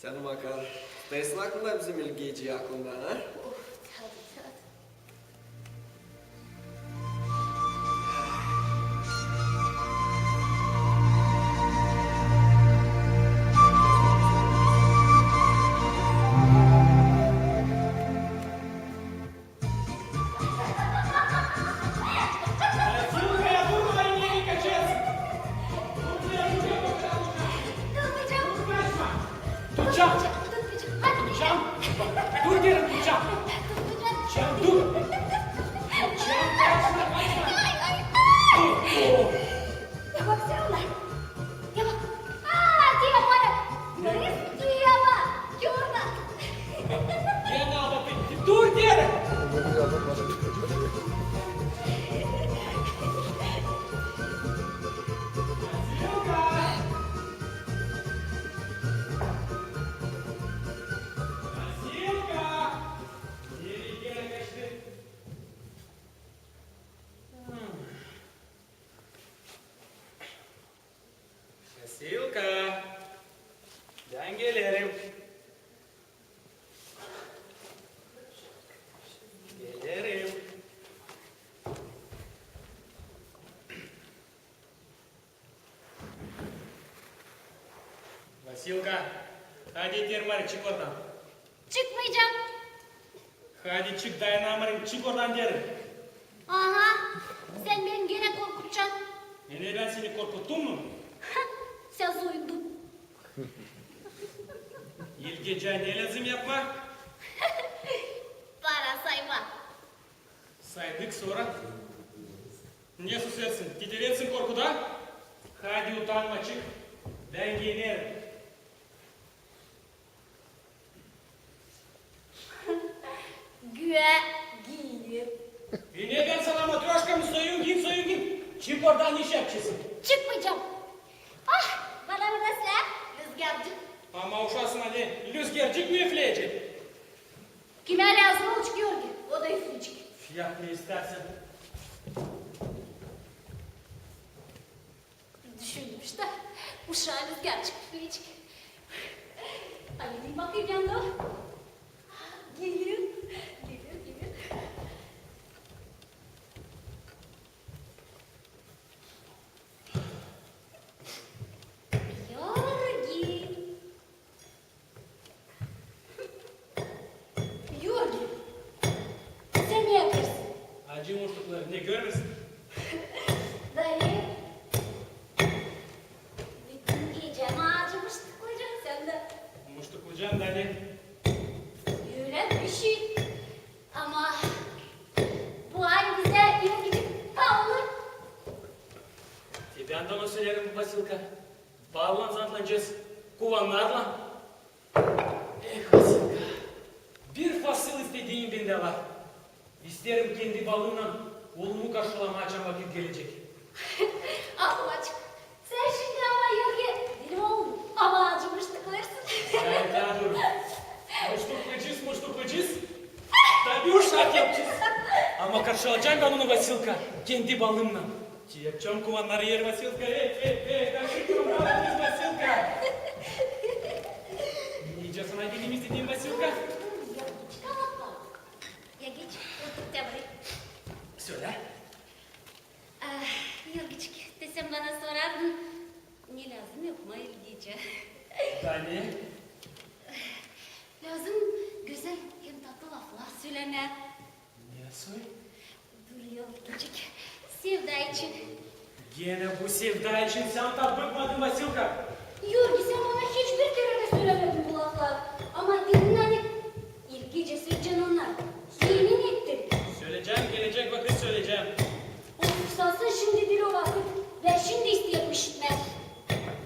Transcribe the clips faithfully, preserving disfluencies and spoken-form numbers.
Canım Akar, tutarsın aklında bizim ilgecii aklında, ha? Oh, tabii, tabii. Duracam. Duracam. Dur derim, duracam. Duracam, dur. Duracam, kaçma, kaçma. Dur, dur. Ya bak sän ona. Ya bak. Aa, diye bana. Kız diye bak. Yorma. Dur derim. Vasilka, bän gelerim. Gelerim. Vasilka, hadi, derim, çık oradan. Çıkmayacam. Hadi çık, dayanamêêrım, çık oradan derim. Aha, sän beni genä korkutacan. Ne, bän seni korkuttum mu? Sän soyundun. İlgecää ne lääzım yapmaa? Para saymaa. Saydık, sora ne susêrsın, titrersin korkudan? Hadi, utanma, çık, bän giyinerim. Güya giyinerim. E ne, bän sana matröşka mı? Soyun, giyin, soyun, giyin. Çık oradan, iş yapçısın. Çıkmayacam. Ah, bana bu nasıl, ha? Lüzgärcik. Ama uşasın, ani lüzgärcik mi üfleyecek? Kimä lääzım olacek Yorgi, o da üfleyecek. Üf, yap ne istärsän. Düşünmüş dä, uşaa lüzgärcik üfleyecek. Ay, bir bakayım yanına. Gelir, gelir, gelir. Yorgi. Yorgi, sän ne yapêrsın? Acıyım muştukları, ne görmürsün? Dali. Bütün gecä mi acı muştukları, sän dä? Muştuklayacam, dali. Ölä bir şey. Ama bu ay bizä Yorgicik pahalı. Te bän dä onu söleerim, Vasilka. Baalanacez kuvannarlan. Eh, Vasilka, bir fasıl istediyim bendä var. İsteerim kendi balımnan ulumu karşılamaa, açan vakıt gelecek. Ahmaçık, sän şindi ama Yorgi diil oldun, ama acı muştuklayêrsın. Sän dä dur. Muştuklayacez, muştuklayacez. Tabii, uşak yapacez. Ama karşılayacam bän onu, Vasilka, kendi balımnan. Te yapacam kuvannarı er, Vasilka, ey, ey, ey, karşılayacez, Vasilka. Nicä sana geleyim istediyim, Vasilka? Ya geç, otur te burayı. Sölä. Ah, Yorgicik, te sän bana sorardın, ne lääzım yapmaa ilgecää? Da ne? Lääzım gözäl hem tatlı laflar sölemää. Ne soy? Dur, Yorgicik, sevda için. Genä bu sevda için? Sän taa bıkmadın, Vasilka? Yorgi, sän bana hiç bir kerä dä sölämedin bu lafları. Ama dedin, ani ilgecää söleyecän onnarı. Yemin ettin. Söleyecäm, gelecek vakıt söleyecäm. Of, sansın şindi diil o vakıt. Bän şindi isteerim işitmää.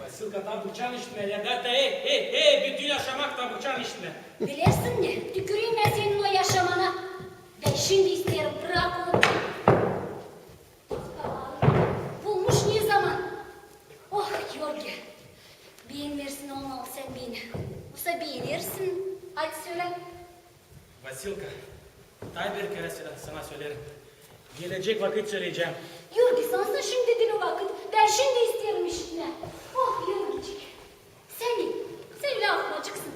Vasilka, taa bıkacan işitmää, ya da, da, ey, ey, ey, bütün yaşamak taa bıkacan işitmää. Bilersin ne? Tüküreyim bän senin o yaşamana. Bän şindi isteerim, brak onu. Bulmuş ne zaman? Oh, Yorgi, beenmeersin olmalı sän beni. Osa beenersin. Hadi sölä. Vasilka, taa bir kerä sölä-, sana söleerim. Gelecek vakıt söleyecäm. Yorgi, sansın şindi diil o vakıt. Bän şindi isteerim işitmää. Oh, Yorgicik. Sän, sän ölä ahmaçıksın.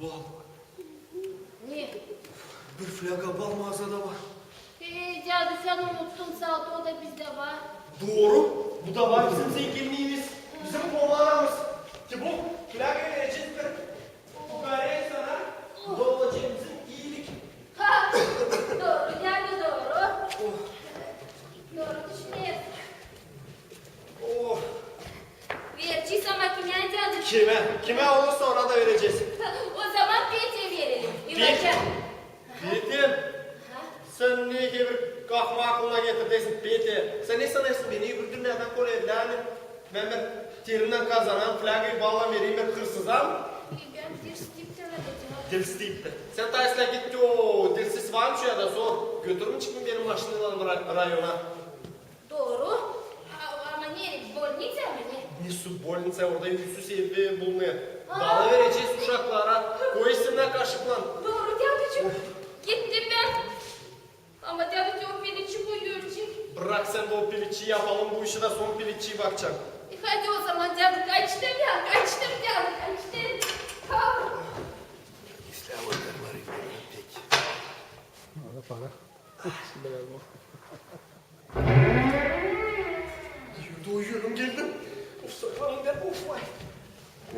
Bal. Ne? Bir flaga bal maazada var. Ey, dädu, sän unuttun, saat o da bizdä var. Dooru. Bu da var bizim zengilliimiz. Bizim pomaramız. Te bu flagayı verecez bir fukaraya sana. Bu da olacek bizim iilik. Ha, dooru, dädu, dooru. Dooru düşünersin. Oh. Verecez ama kimä, dädu? Kimä? Kimä olursa, ona da verecez. O zaman Petyä verelim. Pet-, Petyä? Ha? Sän ne ki bir kahmaa aklına getirdin, Petyä? Sän ne sanêrsın, beni öbür dünnädän kolêrlär mi? Bän bir terinnän kazanan, flagayı balla vereyim bir hırsıza mı? Bän dilsiz deyip dä. Dilsiz deyip dä. Sän taa islää git o dilsiz Vançuya da sor, götürmeycek mi benim maşinalarımı ra-, rayona? Dooru. A-, ama neredä? Bolnicaya mı ne? Ne su bolnica, orada üüsüz ev bulunêr. Aa. Balı verecez uşaklara. Koy isimnä kaşıklan. Dooru, däducuum. Gittim bän. Ama, dädu, o pilitçi bu görecek. Brak sän dä o pilitçiyi, yapalım bu işi da, son pilitçiyi bakacam. E, hadi o zaman, dädu, kaçtım bän, kaçtım, dädu, kaçtım. Ha. İslää var, var, var, pek. Para, para. Biraz bu. Yürü, ölüm geldi. Of, saklanın bän, of, vay.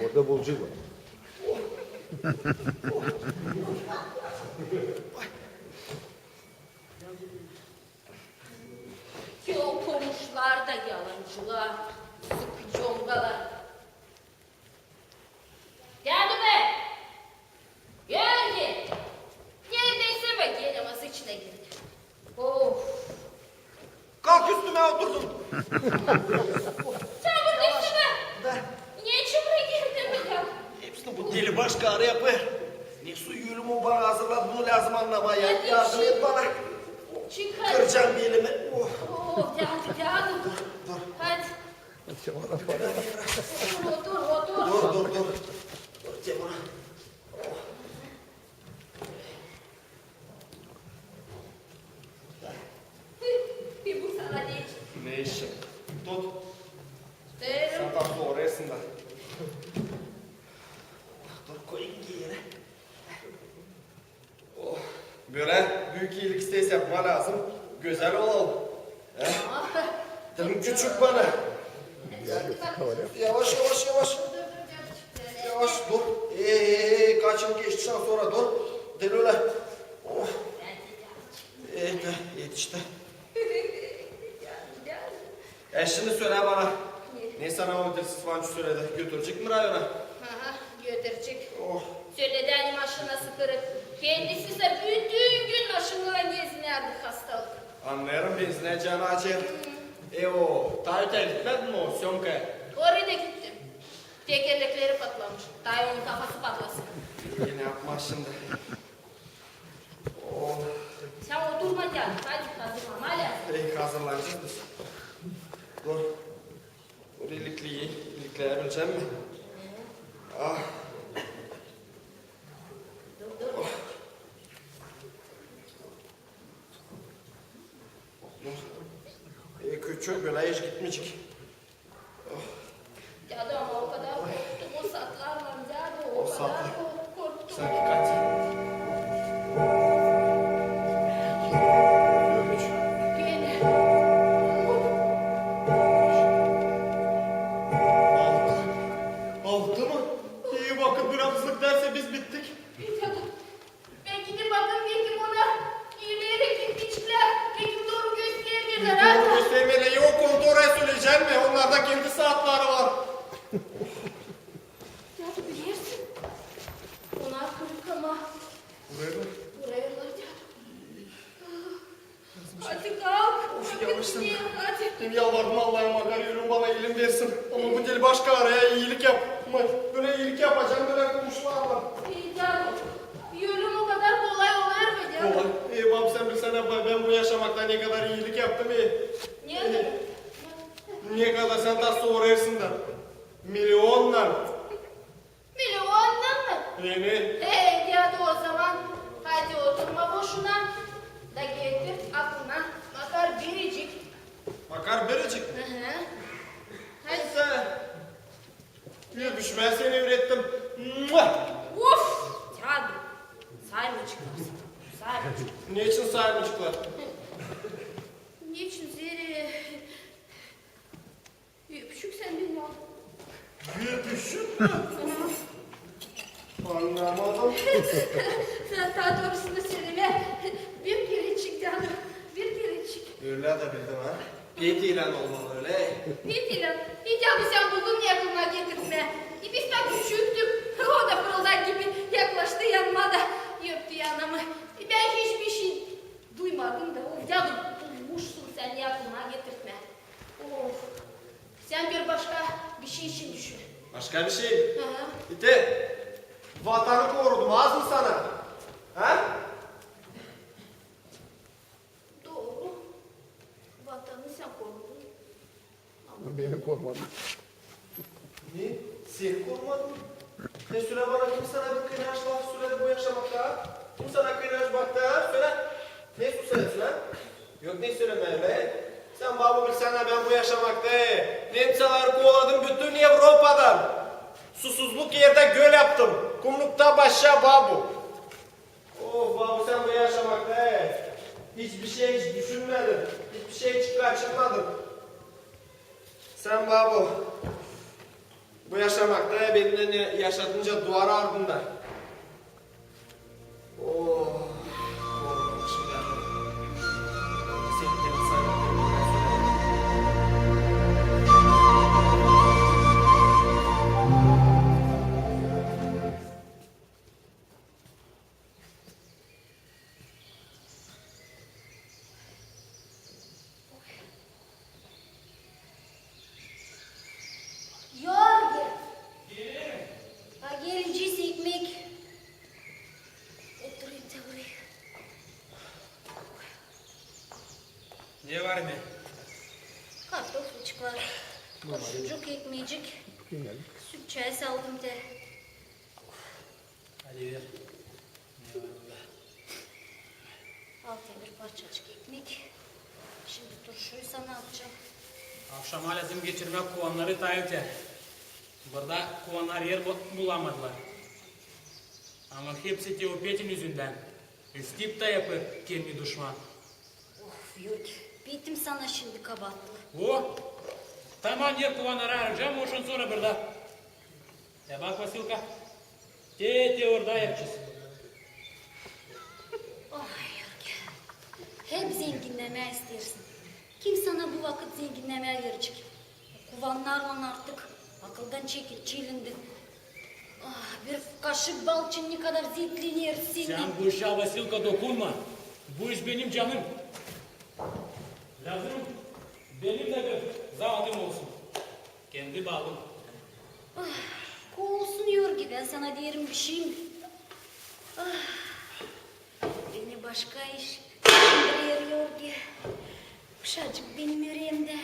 Orada bulacak var. Ki o komuşlar da yalancılar, sıkı congalar. Dädu be! Georgi! Neredeysän be, gel ama, sıçına gel. Of! Kalk üstümä oturdun. Sän burada üstümä? Da. Neçin buraya geldin bir dä? Hepsini bu deli baş karı yapêr. Ne su ölüm o bana hazırladı, bunu lääzım annamaa. Hadi yardım et bana. Çık hadi. Kıracam belimi. Oh. Oh, dädu, dädu. Dur, dur. Hadi. Otur, otur, otur. Dur, dur, dur. Dur, Temur. Oh. Bir bu sana deyecek. Ne işin? Tut. Derim. Satan sorarsın da. Dur, koyayım geri. Oh, bölä büük iilik isteersän, yapmaa lääzım. Gözäl olalım. He? Dilim küçük bana. Yavaş, yavaş, yavaş. Yavaş, dur. Ee, kaçın geçti şansora, dur. Diil ölä. Oh. Ee, yetişti. Ya şindi sölä bana, ne sana o dilsiz Vançu söledi? Götürecek mi rayona? Aha, götürecek. Oh. Söledi, ani maşinası kırık. Kendisi sä bütün gün maşinaylan gezinärdi, hastalık. Annêêrım, benzinä canı acıyêr. E, o taa ötää gitmedin mi o sönkä? Oraya da gittim. Tekerlekleri patlamış. Taa onun kafası patlasın. E, ne yapmaa şindi? Oh. Sän oturma, dädu, hadi hazırlanmaa lääzım. Ey, hazırlanacez biz. Dur. Dur, ilikleyi, ilikleyi bilecäm mi? Ah. Dur, dur. Dur. E, küçük, bölä hiç gitmeyecek. Dädu, ama o kadar korktum o saatlardan, dädu, o kadar korktum. Sän dikkat et. Gene. Altı. Altı mı? İi vakıt, bölä hızlı gidersä biz bittik. Dädu, bän gidip bakayım, bekim ona iileerek gitmişlär, bekim dooru göstermeerlär. Dooru göstermeerlär. Yok, kontoraya söleyecäm mi? Onnar da kendi saatları var. Ya, bilersin. Onnar kırık ama. Buraya mı? Buraya, dädu. Hadi kalk. Of, yavaştan. Hadi. Bän yalvardım Allaha, makar ölüm bana ilim versin. Ama bu deli baş karıya iilik yapmaa. Bölä iilik yapacam, bölä komuşlarla. Ey, dädu, ölüm o kadar kolay olêr mı, dädu? Kolay. Ey, bab, sän bilsän, bän bu yaşamakta ne kadar iilik yaptım, ey. Ne kadar? Ne kadar, sän taa sorêrsın da. Milyonnan. Milyonnan mı? Ey, dädu, o zaman hadi oturma boşuna da getir aklına makar biricik. Makar biricik? Hı hı. Hadi. Sän, öpüşmää seni üürettim. Mua! Of! Saymıcık. Neçin saymıcıklar? Neçin zerä öpüşük sän beni aldın? Öpüşük mü? Annamadım. Taa doorusunu sölemää, bir kerecik, canım, bir kerecik. Ölä dä bildim, ha? Pek ilän olmalı, ölä? Pek ilän. İdä bu sän buldun ne aklına getirtmää. E, biz taa küçüktük. O da pırıldak gibi yaklaştı yanıma da öptü yanamı. E, bän hiçbir şey duymadım da, o, ya da duymuşsun sän, ne aklına getirtmää. Of. Sän bir başka bir şey için düşün. Başka bir şey? Aha. İte, vatanı korudum, az mı sana? Ha? Dooru. Vatanı sän korudun. Beni korumadın. Ne? Seni korumadım? Ne sölä bana, kim sana bir kıynaş laf söledi bu yaşamakta? Kim sana kıynaş baktı, ha? Sölä. Ne susayısın, ha? Yok ne sölemää, ölä? Sän, baba, bilsän, bän bu yaşamakta, e, nemsaları kovaladım bütün Evropadan. Susuzluk erdä göl yaptım. Kumlukta başa, baba. Of, baba, sän bu yaşamakta, e, hiçbir şey hiç düşünmedin. Hiçbir şey hiç kaçırmadın. Sän, baba, bu yaşamakta, e, benimnän yaşadınca duvar ardında. Oh, korkmamışım bän. Seni de saymadım. Yorgi! A, gelecez ekmek. Oturayım da buraya. Ne var mı? Kartoflıçık var. Turşucuk, ekmecik. Süt çay saldım da. Hadi ver. Ne var burada? Al te bir parçacık ekmek. Şindi turşuyu sana atacam. Avşama lääzım geçirmää kuvannarı taa ötää. Burada kuvannar er bu-, bulamadılar. Ama hepsi te o Petin üzündän. İsteyip taa yapêr kendini duşman. Of, Yorgi, Petin sana şindi kabaatlı. O, taman er kuvannarı arayacam, o şindi sora burada. Ya bak, Vasilka, te, te orada yapacez. Ay, Yorgi, hep zenginnemää isteersin. Kim sana bu vakıt zenginnemää verecek? Kuvannarlan artık akıldan çekil-, çilindin. Ah, bir kaşık bal için ne kadar zevklenersin. Sän bu işä, Vasilka, dokunma. Bu iş benim canım. Lääzım benim dä bir zavatım olsun. Kendi balım. Ah, olsun, Yorgi, bän sana deerim, bişiim. Ah, beni başka iş düşündürer, Yorgi. Uşacık benim üreemdä,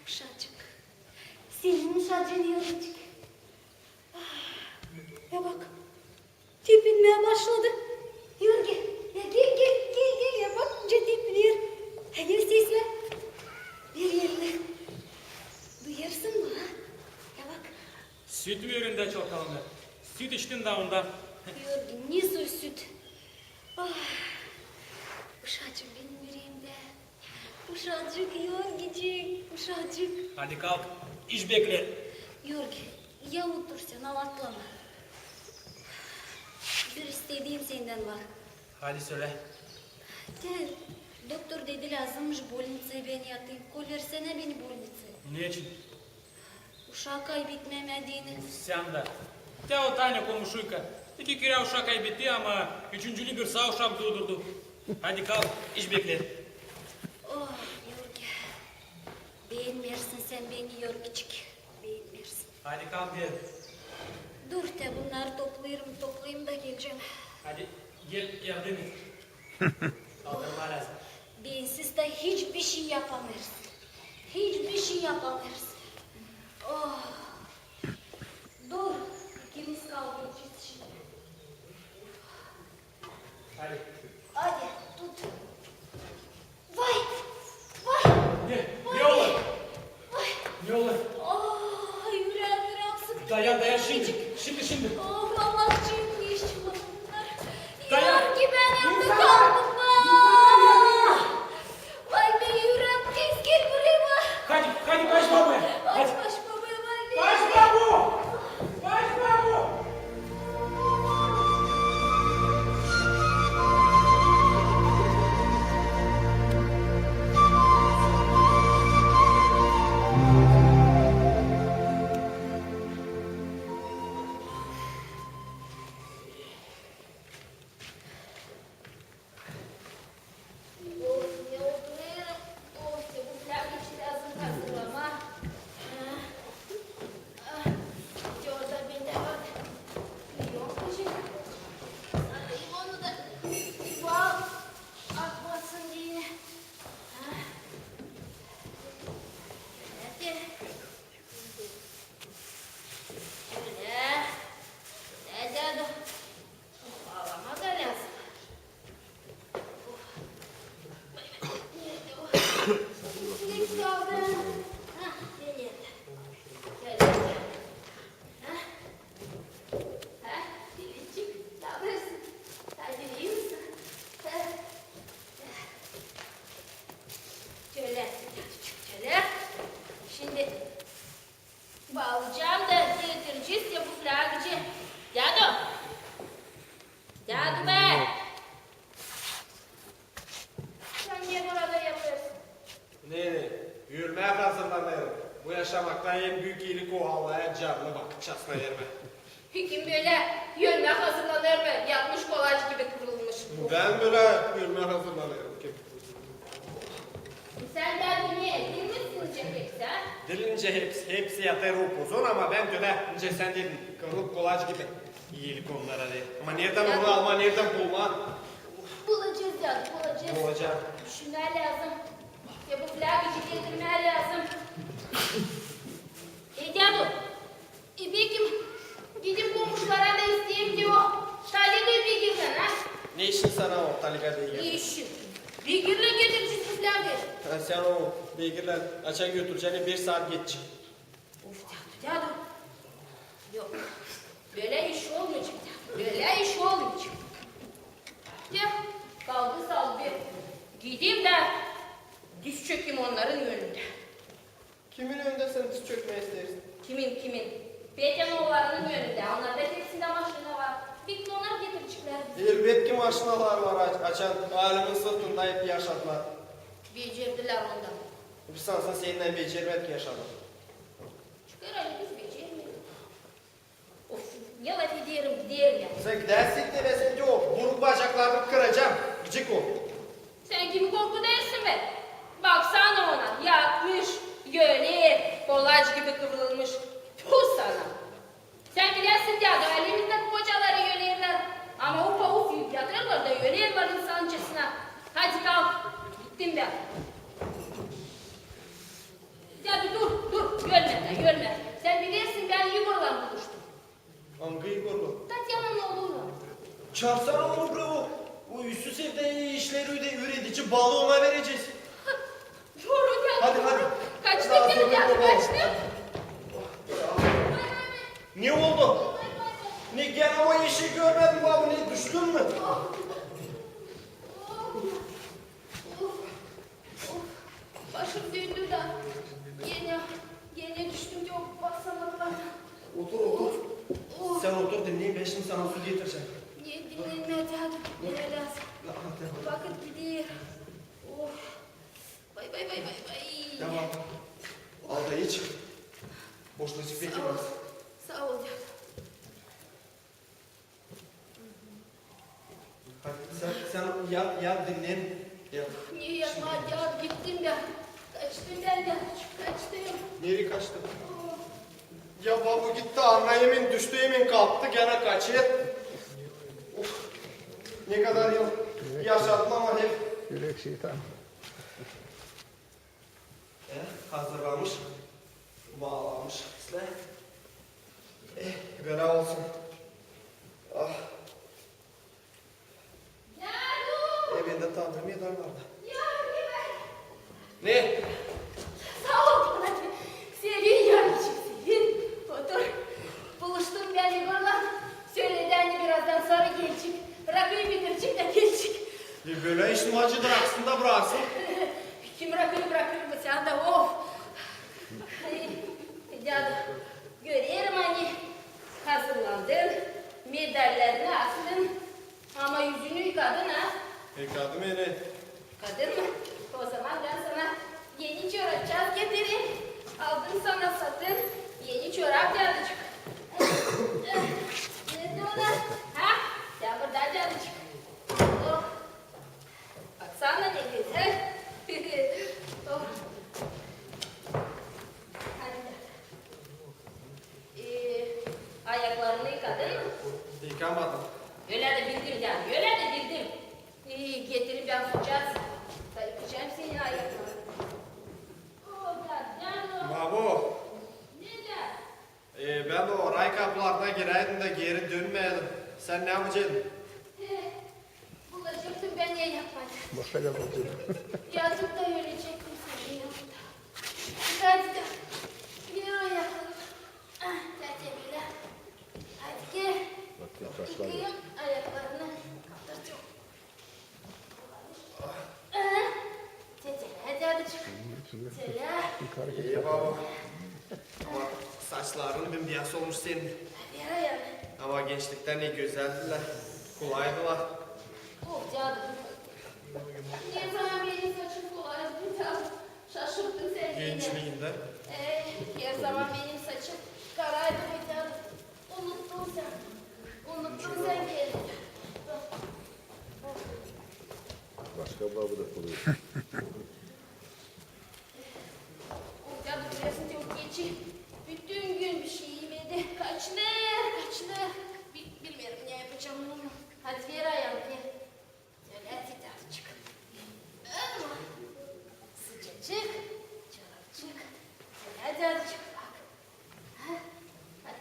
uşacık. Senin uşacıın, Yorgicik. Ah, ya bak, tepinmää başladı. Yorgi, ya gel, gel, gel, gel, ya bak, nicä tepiner. Ya gel, seslä. Ver elini. Duyêrsın mı, ha? Ya bak. Süt verin dä çok alınır. Süt içtin dä ondan. Yorgi, ne soy süt? Ah, uşacık benim üreemdä. Uşacık, Yorgicik, uşacık. Hadi kalk, iş bekleer. Yorgi, ya otur sän, alatlama. Bir istediim sendän var. Hadi sölä. Te, doktor dedi, lääzımmış bolnicaya bän yatayım. Koyversänä beni bolnicaya. Neçin? Uşaa kaybetmemää deyni. Sän dä. Te o Tanya komuşuyka. İki kerä uşaa kaybetti, ama üçüncülü bir saa uşak duudurdu. Hadi kalk, iş bekleer. Oh, Yorgi. Beenmersin sän beni, Yorgicik. Beenmersin. Hadi kalk, gel. Dur, te bunnarı toplayım, toplayım da gelecäm. Hadi, gel, yardım et. Kaldırmaa lääzım. Beensiz dä hiçbir şey yapamêêrsın. Hiçbir şey yapamêêrsın. Oh. Dur, ikimiz kavga edecez şindi. Hadi. Hadi, tut. Vay! Vay! Ne? Vay! Ne olêr? Vay! Ne olêr? Ay, üreem, üreem sıktı. Dayan, dayan, şindi, şindi, şindi. Oh, Allah, şindi iş çıkmadı bunnar. Dayan. Yorgi, bän Yaşamakta en büük iilik o, Allaha canını bakıp çasına vermää. Kim bölä ölmää hazırlanêr mı, yatmış kolaç gibi kıvrılmış? Bän bölä ölmää hazırlanêrım. Sän dä diil mi, diil mi nicä hepsi, ha? Diil nicä hepsi, hepsi yatêr upuzun, ama bän tölä nicä sän dedin, kıvrılıp kolaç gibi. İilik onnara diil. Ama neredän onu almaa, neredän bulmaa? Bulacez, dädu, bulacez. Bulacez. Düşünmää lääzım. Ya bu flâgı getirmää lääzım. E, dädu, e, bekim, gideyim komuşlara da isteyim ki o Taliga beygirlän, ha? Ne işin sana o Taliga beygirlän? Ne işin? Beygirlän getirecez bu flâgı. Ha, sän o beygirlän açan götürecän, beş saat geçecek. Of, dädu, dädu. Yok, bölä iş olmayacek, dädu. Bölä iş olmayacek. Ya, kaldı saldı. Gideyim dä düz çökeyim onnarın önündä. Kimin önündä sän diz çökmää isteersin? Kimin, kimin? Petyanın oollarının önündä. Onnarda hepsindä maşina var. Beki onnar getireceklär bizi. Elbetki maşinalar var, a-, açan alimin sırtında hep yaşadılar. Becerdilär ondan. Bir sansın seninnän becermedik yaşamak. Çıkar, ani biz becermedik. Of, ne laf ederim, giderim ya. Sän gidärsin, gidäsin dä o buruk bacaklarını kıracam. Gıcık o. Sän kimi korkudêrsın be? Baksana ona, yatmış, öler, kolaç gibi kıvrılmış. Tfu sana. Sän bilersin, dädu, alemindä kocaları ölerlär. Ama upa-uf yatêrlar da ölerlär insancasına. Hadi kalk, gittim bän. Dädu, dur, dur, ölmä dä, ölmä. Sän bilersin, bän Igorlan buluştum. Angı Igorlan? Tatyananın ooluylan. Çaarsana onu buraya, o, o üssüz evdä işleri üre-, üüredici balı ona verecez. Dooru, dädu. Hadi, hadi. Kaçtım bän, dädu, kaçtım. Ne oldu? Ne, genä o işi görmedin mi, baba, ne, düştün mü? Of, başım döndü da genä, genä düştüm dä o basamaklardan. Otur, otur. Of. Sän otur, dinlen, bän şindi sana su getircäm. Ne dinlenmää, dädu, ne lääzım. Vakıt gider. Of. Vay, vay, vay, vay, vay. Tamam. Al da iç. Boşuna çekmek. Saa ol. Saa ol, dädu. Hadi sän, sän yat, yat, dinlen. Yat. Ne yatmaa, dädu, gittim bän. Kaçtım bän, dädu, kaçtım. Nereyi kaçtın? Ya baba gitti, anna emin düştü, emin kalktı, genä kaçêr. Uf, ne kadar yıl yaşadım ama hep. Yürek şeytan. E, hazırlamış, baalamış islää. E, bölä olsun. Ah. Dädu! E, bendä tamir medal vardı. Dädu, ne? Ne? Saa ol, sevin, Yarıçık, sevin. Otur. Buluştum bän Igorlan. Söledi, ani birazdan sora gelecek. Rakıyı bitirecek da gelecek. E, bölä işin acıdır, aksında bıraksın. Kim rakıyı brakır mı sän dä, of! Ay, dädu, görerim, ani hazırlandın, medallarını astın, ama üzünü yıkadın, ha? Yıkadım, ene. Yıkadın mı? Ozaman bän sana eni çorapçaaz getireyim. Aldın sana satın eni çorap, däducuk. Neredä o? Ha? Sän burada, däducuk. Oh. Baksana, ne gözäl. Oh. Hadi gel. E, ayaklarını yıkadın mı? Yıkamadım. Ölä dä bildim, dädu, ölä dä bildim. E, getirin, bän suçaaz da yıkayacam senin ayaklarını. Oh, dädu, dädu. Babo. Ne dä? E, bän o ray kapılarına giräydim da geri dönmeydim. Sän ne yapacaktın? E, bulacaktım bän ne yapmaa. Başka ne yapacaktın? Yatıp da ölecektim senin yanında. Hadi da, bir ayaklarını. Ah, tete bile. Hadi gel. Bak, kaşlar. Yıkayım ayaklarını. Kaldırdım. Tete, hadi, hadi çık. Tete. İyi, baba. Ama saçların bembeyaz olmuş senin. Hadi, hadi. Ama gençliktä ne gözäldilär, kolaydılar. Oh, canım. Ne zaman benim saçım kolaydı, canım? Şaşırttın sän beni. Gençliindä. Ee, Kebabı da kolay. O dädu, bilersin, o keçi bütün gün bir şey imedi. Kaçlêr, kaçlêr. Bil-, bilmeerim, ne yapacam onunnan. Hadi ver ayamı, ver. Gel, hadi, däducuk. Sıcacık çorapçık. Gel, hadi, däducuk, bak. Ha? Hadi.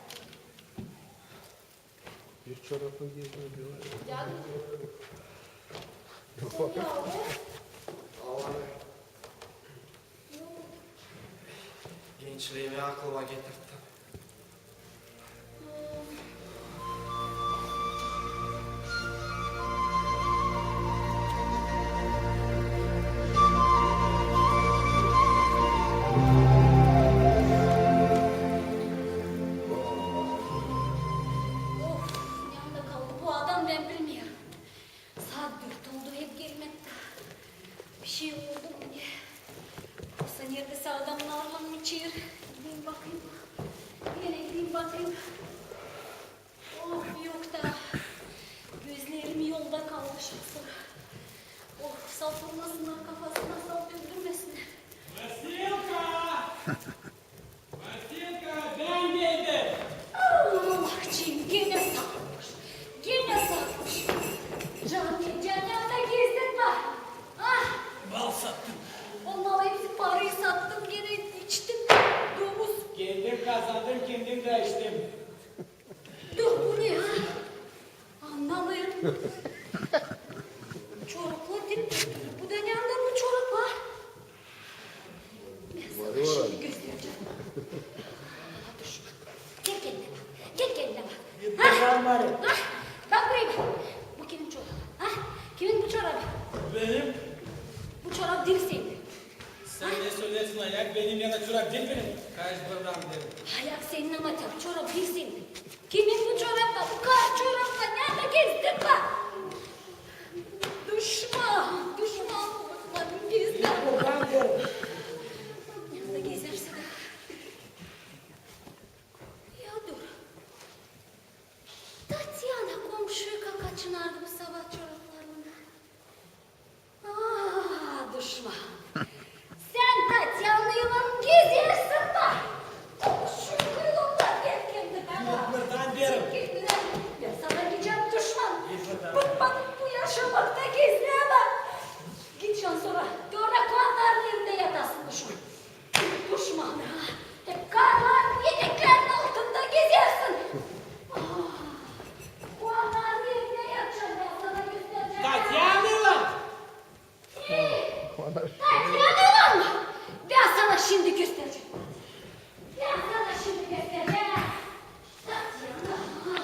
Bir çorapın gezmediği var. Dädu. Sen ne aldın? Gençliimi aklıma getirttim. Of, neredä kaldı bu adam, bän bilmeerim. Saat dört oldu, hep gelmedi. Bir şey oldu mu ne? Yoksa neredä sä adamnarlan mı içeri? Gideyim bakayım. Genä gideyim bakayım. Oh, yok da. Gözlerim yolda kaldı şu sıra. Oh, saldırmasınnar kafasına, salt öldürmesinär. Vasilka! Vasilka, bän geldim! Allah, genä sarhoş, genä sarhoş. Can, can, neredä gezdin ba? Ah! Bal sattım. O malı hepsi parayı sattım, genä içtim. Domuz. Kendim kazandım, kendim dä içtim. Dur, bu ne, ha? Annamêêrım. Çoraplar dip-düz. Bu da ne annar bu çorap, ha? Bän sana şindi gösterecäm. Dur şuna. Gel kendinä bak. Gel kendinä bak. Ha? Ha? Bak buraya bak. Bu kimin çorabı? Ha? Kimin bu çorabı? Benim. Bu çorap diil senin. Sän ne söleersin, ayak benim ya da çorap diil benim? Kaç buradan derim. Ayak senin, ama bu çorap diil senin. Kimin bu çorap? Bu kadar çorap ba. Neredä gezdin ba? Duşman, duşman, duşman, gezdin. Neredä gezersin? Ya dur. Tatyana komşuyka kaçınardı bu sabah çoraplarını. Aa, duşman. Sän Tatyanaylan gezersin ba. Komşuykaylan da derken de bana. Buradan derim. Bän sana deyecäm, duşman. Bıkmadım bu yaşamaktan gezmää. Git şan sora. Dora karnarın evindä yatasın, duşman. Duşman, ha? Hep karnarın eteklerinin altında gezersin. Aa, karnarın evindä yatacam, bän sana gösterecäm. Tatyanaylan! Tatyanaylan mı? Bän sana şindi gösterecäm. Bän sana şindi gösterecäm. Tatyana,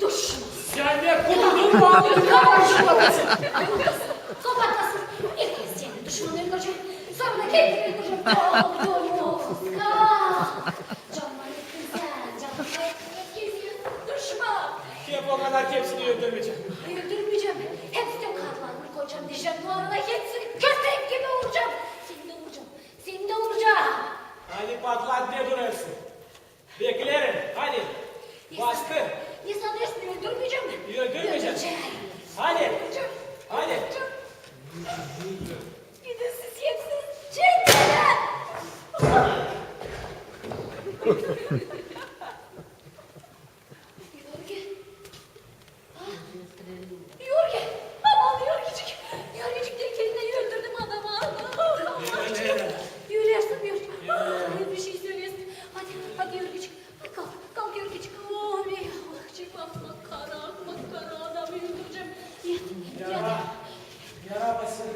duşman. Sän ne kudurdun mu, aldın kabarcık babası? Kabarcık babası. İlk seni duşman öldürecäm. Sora da kendimi öldürecäm. Kalk, domuz, kalk. Canıma ettin sän, canıma ettin, duşman. Hep o kadar, hepsini öldürmeyecäm. Ay, öldürmeyecäm. Hepsini karnına koyacam, deyecäm, bu arada hepsini köpek gibi vuracam. Seni dä vuracam, seni dä vuracam. Hadi patlat, ne durêrsın? Bekleerim, hadi. Bastır. Ne sanêrsın, öldürmeyecäm mi? Öldürmeyecäm. Hadi. Öldürecäm. Hadi. Öldürecäm. Gidin siz hepsiniz, çekinä! Yorgi. Yorgi. Aman, Yorgicik. Yorgicik, dä kendini öldürdü, adamı. Aman, Yorgi. Ölersin, Yorgi. Ay, bir şey söleersin. Hadi, hadi, Yorgicik. Kalk, kalk, Yorgicik. Oh, bey, Allahcık, akmak kara, akmak kara, adamı öldürecäm. Yat, yat. Yara, yara basın.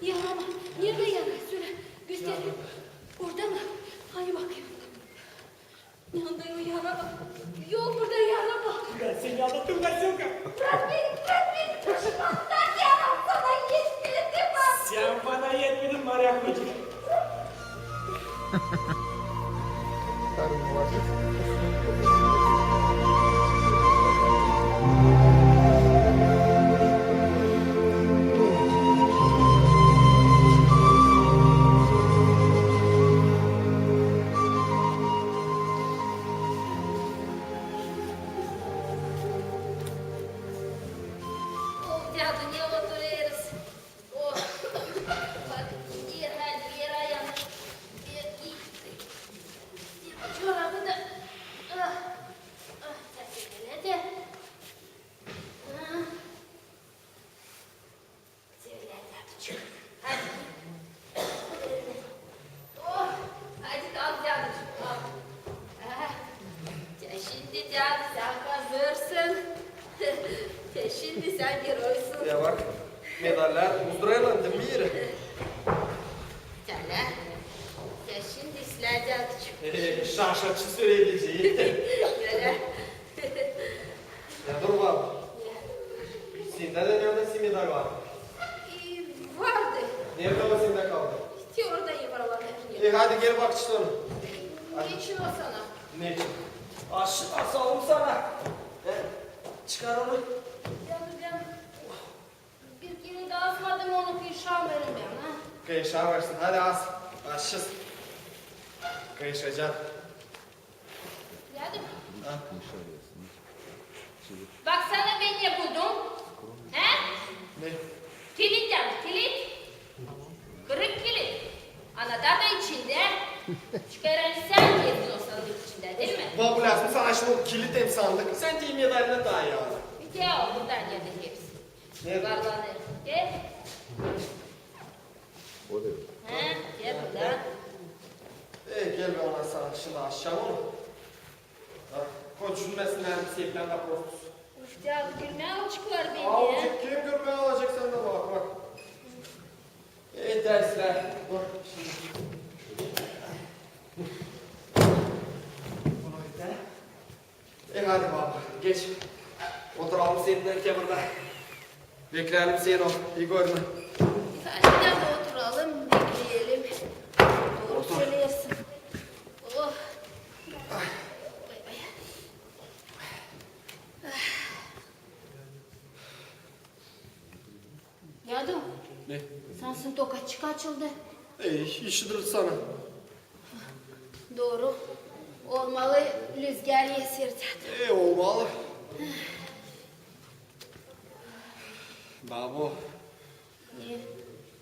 Yara mı? Neredä yara? Söle, göster. Orada mı? Hadi bakayım. Neredä o yara ba? Yok burada yara ba. Bän seni aldattım, Vasilka. Brak beni, brak beni, duşman, brak, yaram sana etmedi ba. Sän bana etmedin, marangocuk. Oh, dädu, ne oturêrız? Oh, Medaller uzdurêrlar, diil mi? Öyle. Sän şindi islää, däduçuk. Ee, şaşırtıcı söyleyecek. Öyle. Ya dur bak. Sendä dä neredä medal var? E, vardı. Neredä o sendä kaldı? İştä orada yuvarlanêr. E, hadi gel bakacez ona. Neçin o sana? Neçin? Aşık asalım sana. E, çıkar onu. Bän, bän bir kerä dä asmadım onu, kıyışamêêrım bän, ha? Kıyışamêêrsın. Hadi as. Asacez. Kıyışacez. Dädu. Ha? Baksana, bän ne buldum. He? Ne? Kilit, dädu, kilit. Kırık kilit. Anatar da içindä. Çıkar, ani sän gezdin o sandık içindä, diil mi? Babu, lääzım sana şindi o kilit hem sandık. Sän te medalini taa ya. Ya, burada neredä hepsi? Neredä? Varlanêr. Gel. O da yok. He, gel burada. E, gel, bän ona sana şindi asacam onu. Ha, koy düşünmäsinnär, septän kapustus. Uf, dädu, gülmää alaceklar beni. Alacek, kim gülmää alacek, sän dä bak, bak. E, dersler. Bak şindi. Bunu bir dä. E, hadi baba, geç. Oturalım seninnän te burada. Bekleyelim seni o Igorla. Hadi, dädu, oturalım, bekleyelim. Doğru söleersin. Oh. Dädu. Ne? Sansın tokaççık açıldı. Ey, işidir sana. Doğru. Olmalı, lüzgär eser, dädu. E, olmalı. Babo. Ne?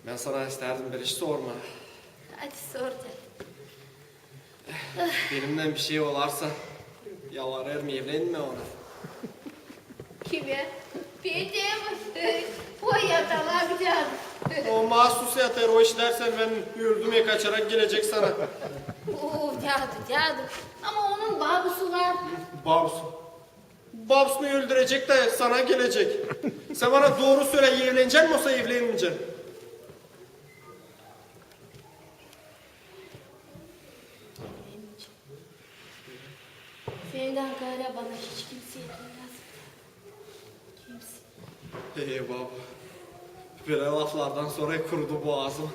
Bän sana istärdim bir iş sormaa. Hadi sor, dädu. Benimnän bir şey olarsa, yalvarêrım, evlenmä ona. Kimä? Petä mi? Oy, yatalak, dädu. O maasuz yatêr, o iş dersän, bän öldüm, kaçarak gelecek sana. Oo, dädu, dädu. Ama onun babusu var. Babusu? Babusunu öldürecek dä sana gelecek. Sän bana dooru sölä, evlenecän mi, osa evlenmeyecän? Sendän gaarı bana hiç kimsey etmeyäz. Kimsey. Ee, baba. Bölä laflardan sora kurudu boğazım.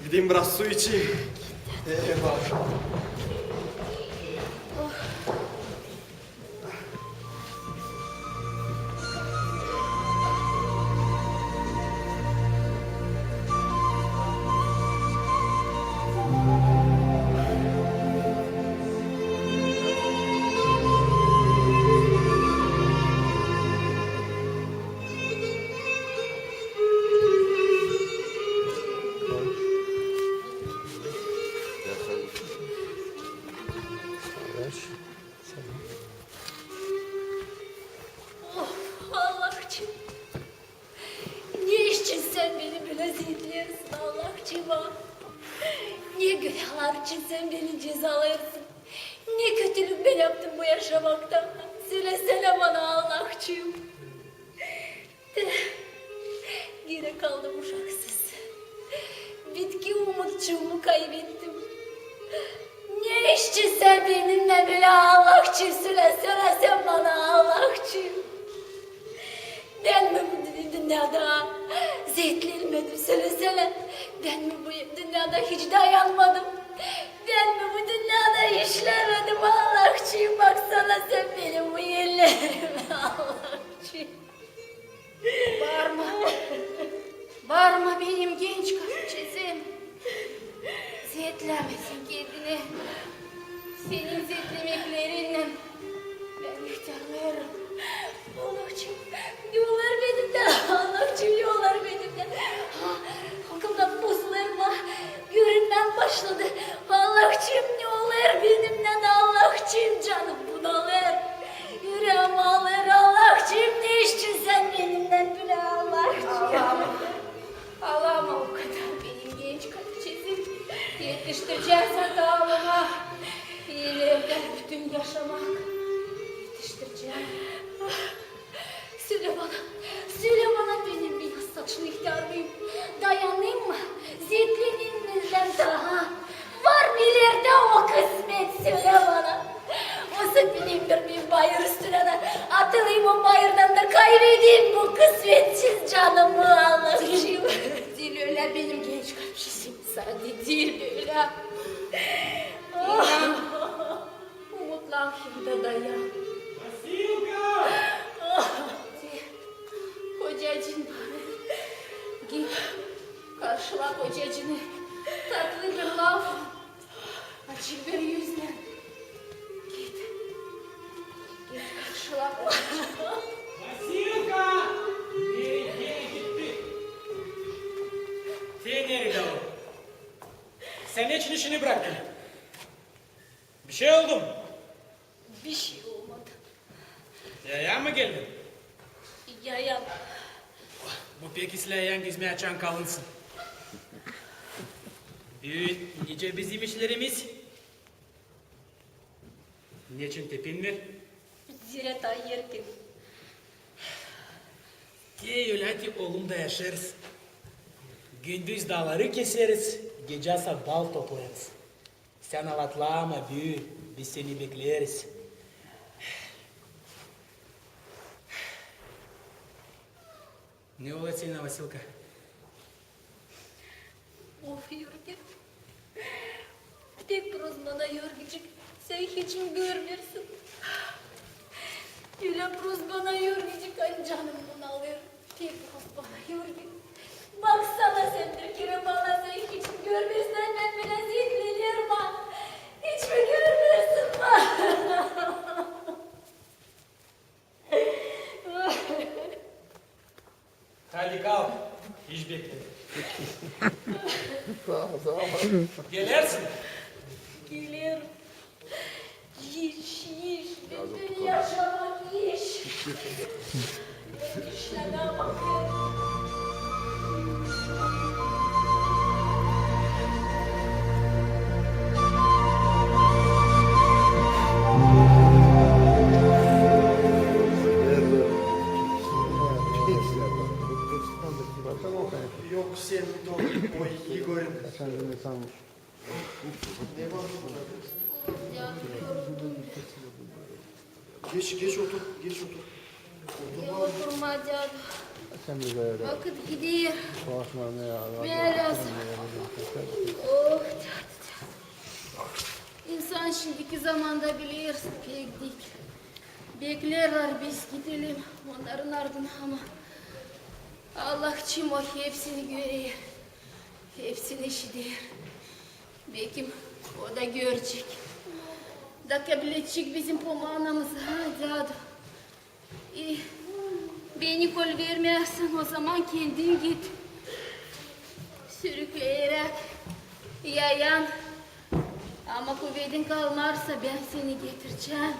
Gideyim, biraz su içeyim. Ee, baba. Oh, Allahçıım. Ne için sän beni bölä zeetleersin, Allahçıım? Ne günahlar için sän beni cezalêêrsın? Ne kötülük bän yaptım bu yaşamakta? Sölesänä bana, Allahçıım. Te, genä kaldım uşaksız. Bitki umutçuumu kaybettim. Ne için sän benimnän bölä, Allahçıım, sölesänä sän bana, Allahçıım. Bän mi bu dü-, dünnedä zeetlenmedim, sölesänä? Bän mi bu dünnedä hiç dayanmadım? Bän mi bu dünnedä işlämedim, Allahçıım? Baksana sän benim bu ellerimä, Allahçıım. Baarma, baarma, benim genç kadıncıım. Zeetlämesin kendini. Senin zeetlemeklerinnän bän ihtärlêêrım. Allahçıım, ne olêr benimnän, Allahçıım, ne olêr benimnän? Akıllar bozulêr, görünmää başladı. Allahçıım, ne olêr benimnän, Allahçıım, canım bunalêr. Üreem alêr, Allahçıım, ne için sän benimnän bölä, Allahçıım? Ağlama, ağlama o kadar, benim genç kadıncıım. Etiştirecäm seni ağlamaa. İlerä bütün yaşamaa etiştirecäm. Sölä bana, sölä bana, benim beyaz saçlı ihtär bir bölä. İnan, umutlan hem dä dayan. Vasilka! De, kocacıın bana. Git, karşıla kocacıını tatlı bir laflan, açık bir üznän. Git, git, karşıla kocacıını. Vasilka! Neredä gitti? Te neredä o? Sän neçin işini bıraktın? Bişey oldu mu? Bişey olmadı. Yayan mı geldin? Yayan. Bu pek islää yayan gezmää, açan kalınsın. Ü, nicä bizim işlerimiz? Neçin tepinmêêr? Zerä taa erken. Te ölä te, oolum, da yaşêêrız. Gündüz daaları keseeriz, gecä sa bal toplêêrız. Sän alaatlama, büü, biz seni bekleeriz. Ne olêr sendä, Vasilka? Of, Yörgen. Pek prost bana, Yörgicik, sän hiç mi görmeersin? Ölä prost bana, Yörgicik, ani canım bunalêr. Pek prost bana, Yörgen. Baksana, sän bir kerä bana, sän hiç mi görmeersin, ani bän bölä zevklenerim. Hiç mi görmeersin bana? Hadi kalk, iş bekleer. Sağ ol, sağ ol. Gelersin. Gelerim. İş, iş, bütün yaşamak iş. Bän işlemää bakêrım. Yok, sen de o Igorin. Ne var burada? Geç, geç otur, geç otur. Otur. Oturmaa, dädu. Vakıt gider. Bölä. Oh, dädu, dädu. İnsan şindiki zamanda, bilersin, pek dik. Bekleerlär, biz gidelim onnarın ardına, ama Allah, kim o, hepsini görer, hepsini işider. Bekim, o da görecek. Da kabledecek bizim pomanamızı, ha, dädu? E, beni kolvermeyärsän, ozaman kendin git. Sürükleyeräk yayan. Ama kuvedin kalmarsa, bän seni getirecäm.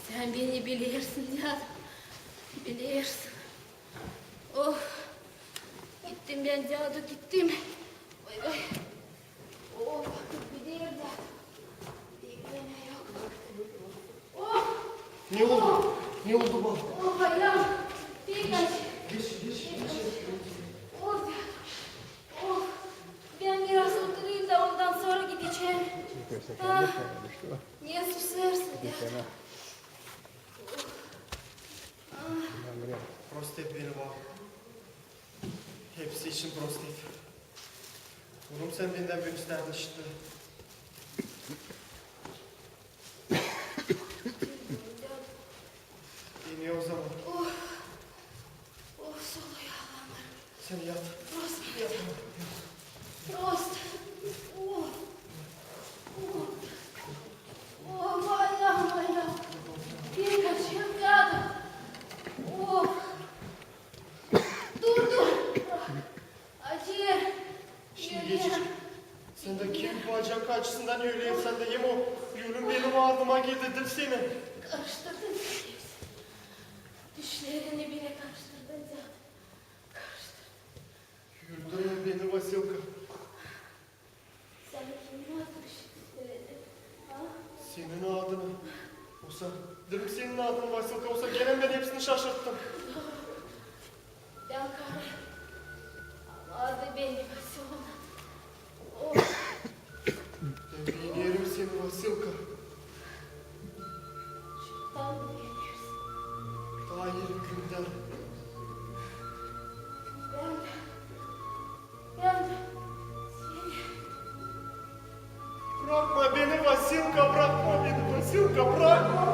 Sän beni bilersin, dädu. Bilersin. Oh, gittim bän, dädu, gittim. Vay, vay. Oh, gider, dädu. Gider, yok. Oh. Ne oldu? Ne oldu, baba? Oh, ayam. Geç, geç, geç. Oh, dädu. Oh. Bän biraz oturayım da ondan sora gidecäm. Ah, ne susêrsın, dädu. Prost et beni, baba. Hepsi için prost et. Bunu sän bendän bir istärdin, işitti. E, ne ozaman? Oh, oh, soluyalamêêrım. Sän yat. Prost. Yat. Prost. Oh. Oh. Oh, ayam, ayam. Pek açık, dädu. Oh. Dur, dur. Acır. Şindi öleyim. Geçecek. Sän dä kim bacak acısından öleyim, sän dä hem o ölüm benim ardıma geldi, diil seni. Karıştırdın sän hepsini. Düşlerini bile karıştırdın sän. Karıştırdın. Öldürmä beni, Vasilka. Sän kimin adını şindi söledin, ha? Senin adını. Osa, diil mi senin adın, Vasilka? Osa genä bän hepsini şaşırttım. Bän karı. Ama adı benim Vasilka. Oh. Bän beenerim seni, Vasilka. Çoktan beenersin. Taa ilk gündän. Bän, bän seni Kapra.